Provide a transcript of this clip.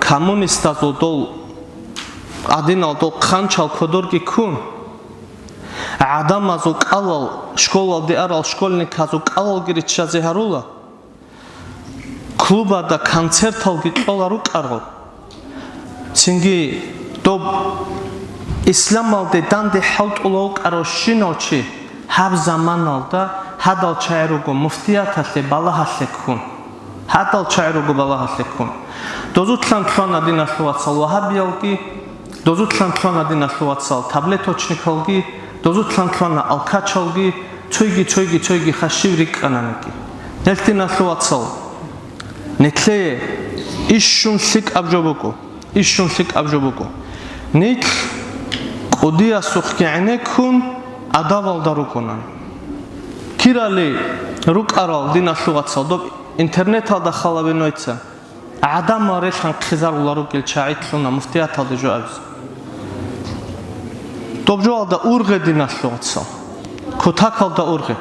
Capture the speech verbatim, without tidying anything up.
Коммунистазул дол, гьадинал дол хъанчал кодорги ккун, гӀадамазул кӀалал, школалде арал школьниказул кӀалалги риччазе гьарула, клубада концерталги кьола рукӀарал. Цинги доб исламалде данде хӀалтӀула вукӀаравщинал чи гьаб заманалда гьадал чагӀи руго муфтияталъе балагьалъе ккун. Гьадал чагӀи руго балагьалъе ккун. Дозулъан лъуна, диналъул вацал, вагьабиялги, дозулъан лъуна, диналъул вацал, таблеточникалги, дозулъан лъуна алкачалги, цойги, цойги, цойги хашив рикӀкӀананиги. Нилъ, диналъул вацал, нилъее ишшун лъикӀаб жо буго, ишшун лъикӀаб жо буго. Нилъ кӀудиясухъги гӀенеккун адабалда ругонан. Кирали рукӀарал, диналъул вацал, доб интернеталда халаве нойца. ГӀадамал релъан хъизарула ругел чагӀи лъуна муфтияталде жо абизе. Доб жоялда ургъе, диналъул вацал. Кутакалда ургъе.